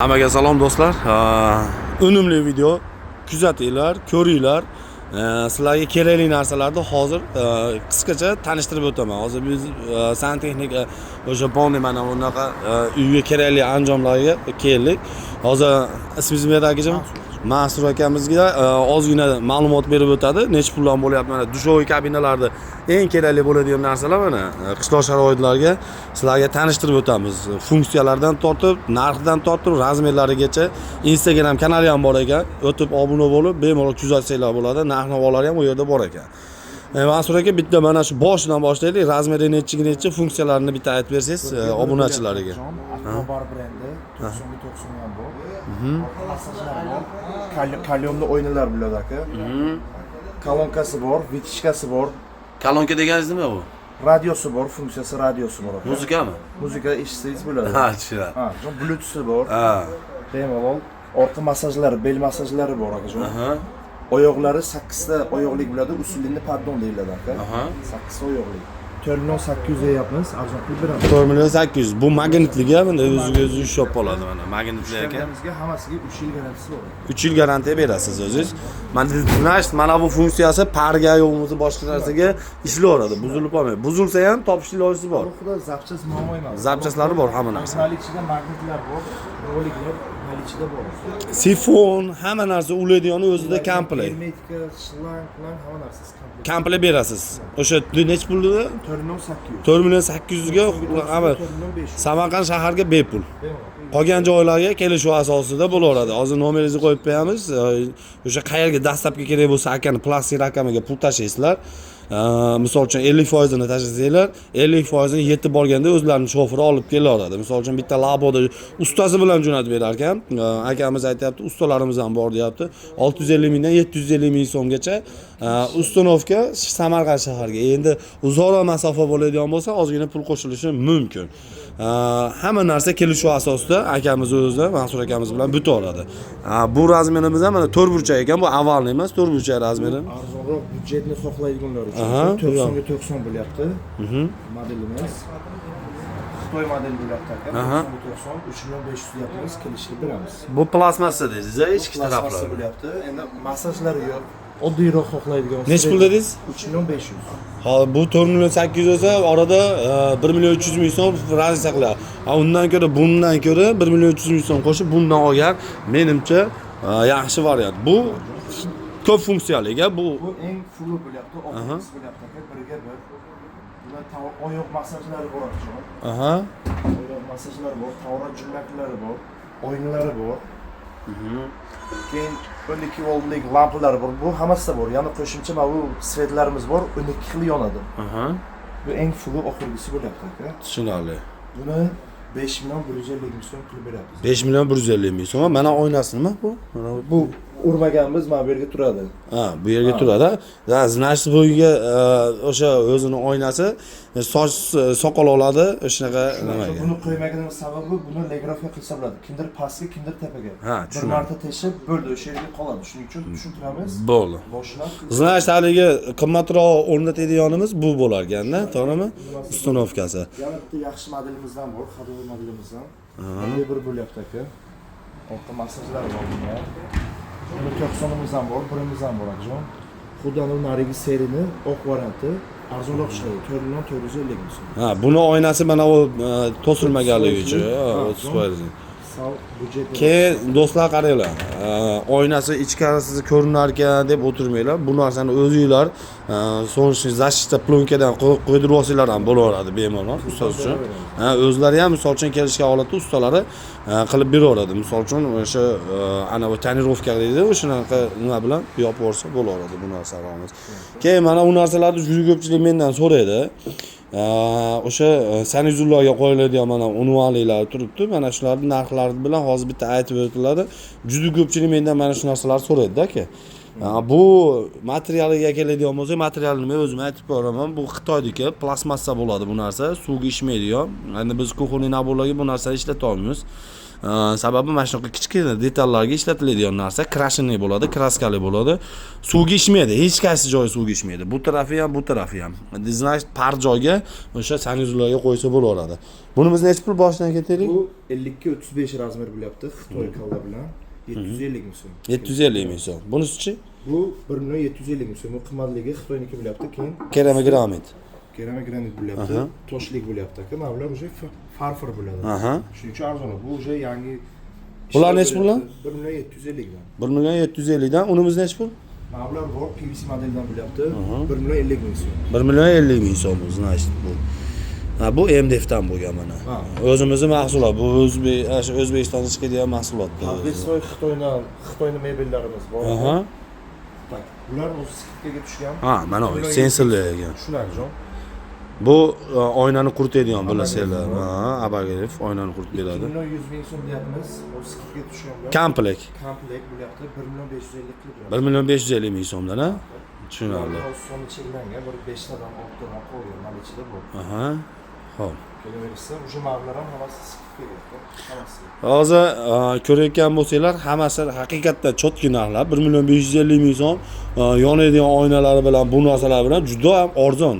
Hammaga salom, do'stlar. Unumli video kuzatinglar, ko'ringlar. Sizlarga kerakli narsalarni hozir qisqacha tanishtirib o'taman. Hozir biz santexnika, o'sha полный mana bunaqa uyga kerakli anjomlarga keldik. Hozir ismingiz nima edi, akajon? Mansur akamizga ozgina ma'lumot berib o'tadi. Necha puldan bo'lyapti mana душевой kabinalarda eng kerakli bo'ladigan narsalar, mana qishloq sharoitlariga sizlarga tanishtirib o'tamiz. Funksiyalardan tortib, narxidan tortib, razmerlarigacha. Instagram kanali ham bor ekan. O'tib obuna bo'lib, bemalol kuzatsanglar bo'ladi. Narx navolari ham u yerda bor ekan. Mansur aka, bitta mana shu boshidan boshlaylik. Razmeri nechiga necha, funksiyalarini bitta aytib bersangiz obunachilarga. Akrobar brendi, 90 ga 90 ham bor. Massajlar bor. Кальонli oynalar bo'ladi, aka. Kolonkasi bor, вытяжка si bor, Kolonka deganingiz nima bu? Radiosi bor, funksiyasi radiosi bor, aka. Muzikami? Muzika eshitsangiz bo'ladi. Ha, tushunadi. Ha, Bluetooth'i bor. Bemalol orqa massajlari, bel massajlari bor, akajon. Oyoqlari 8 ta oyoqlik bo'ladi, усиленный поддон deyiladi, aka. 8 ta oyoqlik. 4 million 800 deyapmiz, arzon qilib beramiz. 4 million 800. Bu magnitligi, bunda o'ziga o'zi ushlab qoladi, mana magnitli ekan. Ishlanganimizga hammasiga 3 yil garantiyasi bor. 3 yil garantiya berasiz o'zingiz. Mana, значит, mana bu funksiyasi parga yo bo'lmasa boshqa narsaga ishlayveradi, buzilib qolmaydi. Buzilsa ham topish ilojisi bor. Alohida запчасть muammo emas. Запчасть lari bor hamma narsa. Наличие da magnitlar bor, roliklar наличие da bor. Sifon, hamma narsa ulaydigani o'zida komplekt. Hermetika, shlang, plan, hamma narsasi komplekt. Komplekt berasiz. O'sha necha pul dedi? 4 million 800. 4 million 800 ga hamma. 4 million 500. Samarqand shaharga bepul. Bemalol. Qolgan joylarga kelishuv asosida bo'laveradi. Hozir nomeringizni qo'yib qo'yamiz. O'sha qayerga доставка kerak bo'lsa, akani plastik raqamiga pul tashlaysizlar. Misol uchun, 50 foizini tashlasanglar, 50 foizini yetib borganda o'zlarini shofiri olib kelaveradi. Misol uchun, bitta laboda ustasi bilan jo'natib berar ekan. Akamiz aytyapti, ustalarimiz ham bor deyapti. 650 mingdan 750 ming so'mgacha установка Samarqand shahariga. Endi uzoqroq masofa bo'ladigan bo'lsa, ozgina pul qo'shilishi mumkin. Hamma narsa kelishuv asosida akamiz o'zi, Mansur akamiz bilan bitaveradi. Bu razmerimiz ham mana to'rt burchak ekan, bu овальный emas, to'rt burchak razmeri. Arzonroq byudjetni xohlaydiganlar uchun 90 ga 90 bo'lyapti. Modelimiz. Xitoy modeli bo'lyapti, aka. 90 ga 90, 3 million 500 deyapmiz, kelishib beramiz. Bu plastmassa dedingiz, a, ichki Plastmassa taraflari. bo'lyapti. Endi massajlari yo'q. Oddiyroq xohlaydigan. Nechi pul dedingiz? 3 million 500. Hozir bu 4 million 800 bo'lsa, orada 1 million 300 ming so'm разница qiladi. Ha, undan ko'ra, bundan ko'ra 1 million 300 ming so'm qo'shib bundan olgan menimcha yaxshi variant. Bu ko'p funksiyali, a, bu. Bu eng fulli bo'lyapti, oxirgisi bo'lyapti, aka, birga bir. Bular oyoq massajlari bor, akajon. Oyoq massajlari bor, tavra jumlaklari bor, oynalari bor. Keyin 12 voltlik lampalari bor. Bu hammasida bor. Yana qo'shimcha mana bu свет larimiz bor, 12 xil yonadi. Bu eng fulli, oxirgisi bo'lyapti, aka. Tushunarli. Buni 5 million 150 ming so'm qilib beryapmiz. 5 million 150 ming so'm. Mana oynasi nima bu? Mana Bu urmaganmiz, mana bu yerga turadi. Ha, bu yerga turadi. Ha, значит, bu yerga o'sha o'zini oynasi, soch, soqol oladi, o'shanaqa nimaga. Buni qo'ymaganimiz sababi, buni регулировка qilsa bo'ladi. Kimdir pastga, kimdir tepaga. Ha, Bir tushunarli. marta teshib bo'ldi, o'sha yerga qoladi. Shuning uchun tushuntiramiz. Bo'ldi. Boshlab Значит, haligi qimmatroq o'rnatadiganimiz bu bo'lar ekanda, to'g'rimi? Установка si. Yana bitta yaxshi modelimizdan bor, ходовой modelimizdan. Bunday bir bo'lyapti, aka. Orqa massajlari bor bunda. Buni 90imiz ham bor, birimiz ham bor, akajon. Xuddi anavi narigi serini oq varianti arzonroq tushadi. 4 million 450 ming so'm. Ha, buni oynasi mana u to'silmaganligi uchun, Ha, 30%. Sal byudjet. Keyin, do'stlar, qaranglar, oynasi ichkarisi ko'rinar ekan deb o'tirmanglar. Bu narsani o'zinglar солнечный защита plyonkadan qo'ydirib olsanglar ham bo'laveradi bemalol ustoz uchun. Ha, o'zlari ham, misol uchun, kelishgan holatda ustalari qilib beraveradi. Misol uchun, o'sha anavi тонировка deydi, o'shanaqa nima bilan yopib yuborsa bo'laveradi bu narsalarimiz. Keyin mana bu narsalarni juda ko'pchilik mendan so'raydi. O'sha санузел larga qo'yiladigan mana unvonliklar turibdi. Mana shularni narxlari bilan hozir bitta aytib o'tiladi. Juda ko'pchilik mendan mana shu narsalarni so'raydi, aka. Bu materialiga keladigan bo'lsak, materialini men o'zim aytib boraman. Bu Xitoyniki, plastmassa bo'ladi bu narsa, suvga ishmaydigan. Endi biz кухонный набор larga bu narsani ishlata olmaymiz. Sababi mana shunaqa kichkina detallarga ishlatiladigan narsa, крашеный bo'ladi, краска li bo'ladi. Suvga ishmaydi, hech qaysi joyi suvga ishmaydi. Bu tarafi ham, bu tarafi ham. Значит, par joyga o'sha санузел larga qo'ysa bo'laveradi. Buni biz necha pul boshidan ketaylik? Bu 52 35 размер bo'lyapti, Xitoy kalla bilan 750 ming so'm. 750 ming so'm. Bunisichi? Bu 1 million 750 ming so'm. Bu qimmatligi Xitoyniki bo'lyapti. Keyin Keramik granit. Keramik granit bo'lyapti, toshlik bo'lyapti aka. Mana bular уже farfor bo'ladi. Shuning uchun arzonroq. Bu уже yangi. Bular nechi puldan? 1 million 750 dan. 1 million 750 dan. Unimiz nechi pul? Mana bular bor, PVC modeldan bo'lyapti. 1 million 50 ming so'm. 1 million 50 ming so'm bu, значит, bu. Ha, bu MDFdan bo'lgan mana. Ha. O'zimizni mahsulot. Bu o'zbek, shu O'zbekistonda chiqadigan mahsulot. Podvesoy Xitoydan, Xitoyning mebellarimiz bor. Так, bular o'zi скидка ga tushgan. Ha, mana bu sensorli ekan. Shunaqa jon. Bu oynani quritadigan, bilasizlar. Ha, обогрев oynani quritib 2 beradi. million 100 ming so'm deyapmiz. O скидка ga tushgan bular. Komplekt. Komplekt bo'lyapti. 1 million 550 qilib beramiz. 1 million 550 ming so'mdan, ha? Tushunarli. Hozir soni cheklangan, bir 5 tadan 6 tadan qolgan mana ichida bu. Aha. Xo'p. Kelaversa, уже mana bular ham hammasi скидка ga, hammasi. Hozir ko'rayotgan bo'lsanglar, hammasi haqiqatda чёткий narxlar. 1 million 550 ming so'm yonadigan oynalari bilan, bu narsalar bilan juda ham arzon.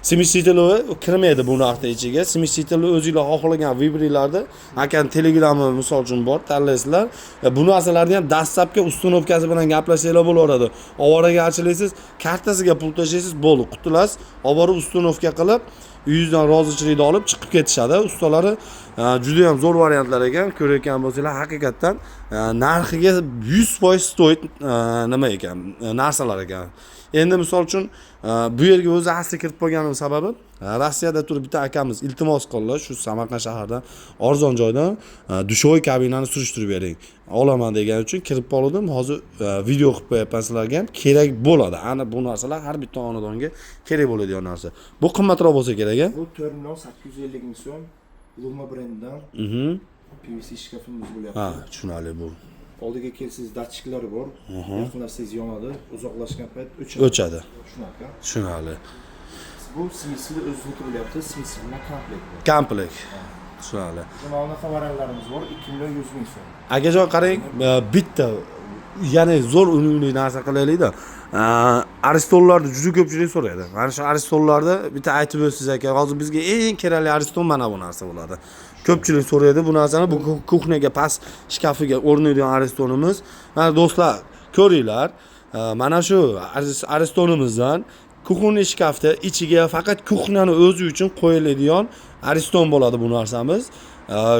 Смеситель kirmaydi bu narxni ichiga. Смеситель o'zinglar xohlagan выбор larda, akani Telegrami misol uchun bor, tanlaysizlar. Bu narsalarni ham dastlabki установка si bilan gaplashsanglar bo'laveradi. Ovoragarchiliksiz kartasiga pul tashlaysiz, bo'ldi, qutulasiz. Olib borib установка qilib, uyingizdan rozichilikni olib chiqib ketishadi. Ustalari juda ham zo'r variantlar ekan. Ko'rayotgan bo'lsanglar, haqiqatdan narxiga 100% стоит nima ekan, narsalar ekan. Endi misol uchun bu yerga o'zi asli kirib qolganim sababi Rossiyada turib bitta akamiz iltimos qildilar, shu Samarqand shahridan arzon joydan душевой kabinani surishtirib bering, olaman degani uchun kirib qoldim. Hozir video qilib qo'yapman, sizlarga ham kerak bo'ladi. Ana bu narsalar har bitta xonadonga kerak bo'ladigan narsa. Bu qimmatroq bo'lsa kerak, a? Bu 4 million 850 ming so'm. Luma brendidan PVC shkafimiz bo'lyapti. Ha, tushunarli bu. Oldiga kelsangiz datchiklari bor. Yaqinlashsangiz yonadi, uzoqlashgan payt o'chadi. O'chadi. Shunaqa. Tushunarli. Bu смеситель o'ziniki bo'lyapti, смеситель bilan komplekt bu. Komplekt. Tushunarli. Mana bunaqa variantlarimiz bor, 2 million 100 ming so'm. Akajon, qarang, bitta yana zo'r unumli narsa qilaylikda. Aristonlarni juda ko'pchilik so'raydi. Mana shu aristonlarni bitta aytib o'tsangiz, aka. Hozir bizga eng kerakli ariston mana bu narsa bo'ladi. Ko'pchilik so'raydi bu narsani. Bu кухня ga, past shkafiga o'rnaydigan aristonimiz. Mana do'stlar, ko'ringlar. Mana shu aristonimizdan кухонный shkafda ichiga faqat кухня ni o'zi uchun qo'yiladigan ariston bo'ladi bu narsamiz.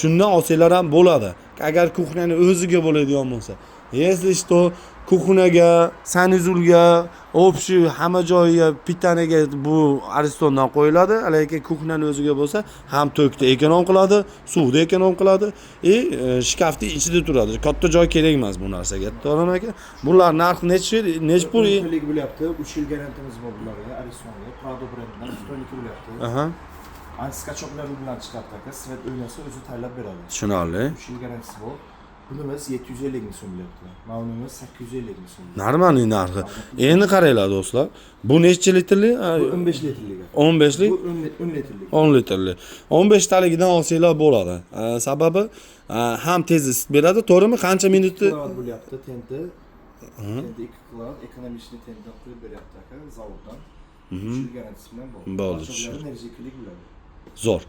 Shundan olsanglar ham bo'ladi. Agar кухня ni o'ziga bo'ladigan bo'lsa. Если что, кухня ga, санузел ga, общий hamma joyiga, питание ga bu aristondan qo'yiladi. Lekin кухня ni o'ziga bo'lsa, ham tokda эконом qiladi, suvda эконом qiladi и shkafni ichida turadi. Katta joy kerak emas bu narsaga. To'g'rimi, aka? Bular narxi nechi, nechi pul? Yillik bo'lyapti, 3 yil garantiyamiz bor bularga, Aristonga, Prado brendidan Xitoyniki bo'lyapti. Антискачок lari bilan chiqyapti aka, свет o'ynasa o'zi tanlab beradi. Tushunarli. 3 yil garantiyasi bor. Bunimiz 750 ming so'm bo'lyapti. Mana bunimiz 850 ming so'm. Нормальный narxi. Endi qaranglar, do'stlar. Bu necha litrli? Bu 15 litrlik aka. 15lik? Bu 10 litrlik. 10 litrli. 15 taligidan olsanglar bo'ladi. Sababi ham tez isitib beradi, to'g'rimi? Qancha minutda? Kilovat bo'lyapti tenti. Tenti 2 kilovat, экономичный tentdan qo'yib beryapti aka zavoddan. 3 yil garantiyasi bilan bor. Bo'ldi, Barcha нержавейка lik bo'ladi. Zo'r.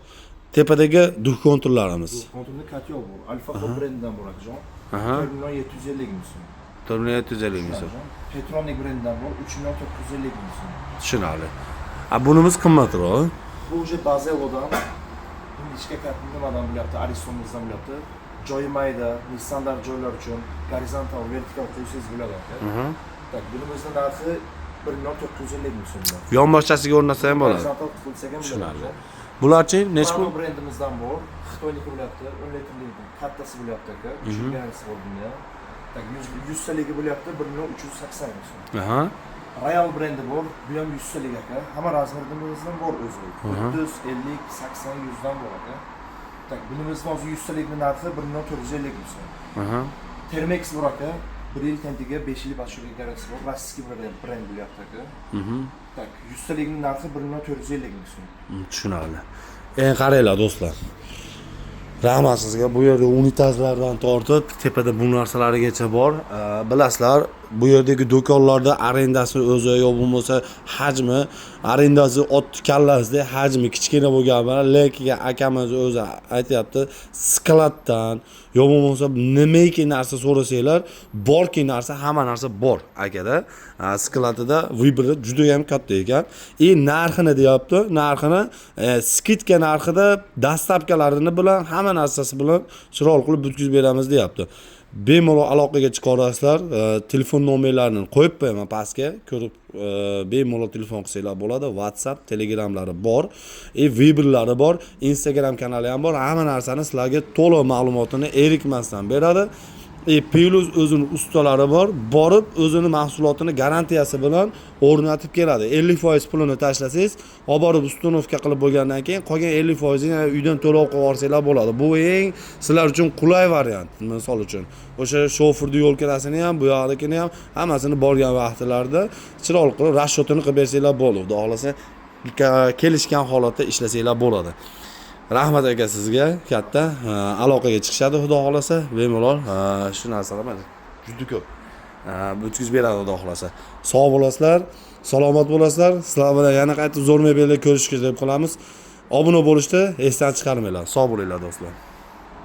Tepadagi двухконтур larimiz. Контур ni котёл bor. Alfa Hop brendidan bor akajon. 4 million 750 ming so'm. 4 million 750 ming so'm. Petronic brendidan bor, 3 million 950 ming so'm. Tushunarli. A, bunimiz qimmatroq. Bu уже Bazelodan ingichka nimadan bo'lyapti, Aristonimizdan bo'lyapti. Joyi mayda, standart joylar uchun gorizontal, vertikal qo'ysangiz bo'ladi aka. Так, bunimizni narxi 1 million 950 ming so'm. Yonboshchasiga o'rnatsa ham bo'ladi. Gorizontal qo'ysak ham bo'ladi. Tushunarli. Bularchi nechi pul? Prado brendimizdan bor. Xitoyniki bo'lyapti, 10 litrlik kattasi bo'lyapti aka. 3 yil garantiyasi bor bunda ham. Так, 100 taligi bo'lyapti, 1 million 380 ming so'm. Royal brendi bor, bu ham 100 talik aka. Hamma размер imizdan bor o'zi. 30, 50, 80, 100 dan bor aka. Так, bunimizni hozir 100 talikni narxi 1 million 450 ming so'm. Termex bor aka. 1 yil tentiga 5 yil подшивка garantiyasi bor. Российский brend bo'lyapti aka. Так, 100 talikning narxi 1 million 450 ming so'm. Tushunarli. Endi qaranglar, do'stlar. Rahmat sizga. Bu yerda unitazlardan tortib tepada bu narsalarigacha bor. Bilasizlar, bu yerdagi do'konlarda arendasi o'zi yo bo'lmasa hajmi, arendasi ot kallasidek, hajmi kichkina bo'lgani bilan, lekin akamiz o'zi aytyapti, skladdan yo bo'lmasa nimaiki narsa so'rasanglar, borki narsa, hamma narsa bor akada. Skladida выбор i juda ham katta ekan. И narxini deyapti, narxini скидка narxida, доставка larini bilan, hamma narsasi bilan chiroyli qilib bitkazib beramiz deyapti. Bemalol aloqaga chiqa. Telefon nomerlarini qo'yib qo'yaman pastga, ko'rib bemalol telefon qilsanglar bo'ladi. WhatsApp, Telegramlari bor и Viberlari bor, Instagram kanali ham bor. Hamma narsani sizlarga to'liq ma'lumotini erikmasdan beradi. И плюс o'zini ustalari bor, borib o'zini mahsulotini garantiyasi bilan o'rnatib keladi. 50% pulini tashlasangiz, olib borib установка qilib bo'lgandan keyin qolgan 50%ini uydan to'lov qilib yuborsanglar bo'ladi. Bu eng sizlar uchun qulay variant. Misol uchun, o'sha shofirni yo'l kirasini ham, bu yoqnikini ham, hammasini borgan vaqtlarida chiroyli qilib расчет ini qilib bersanglar bo'ldi. Xudo xohlasa, kelishgan holatda ishlasanglar bo'ladi. Rahmat aka sizga katta. Aloqaga chiqishadi, xudo xohlasa, bemalol. Shu narsalar mana juda ko'p o'tkazib beradi, xudo xohlasa. Sog' bo'lasizlar, salomat bo'lasizlar. Sizlar bilan yana qaytib zo'r mebelda ko'rishguncha deb qolamiz. Obuna bo'lishni esdan chiqarmanglar. Sog' bo'linglar, do'stlar.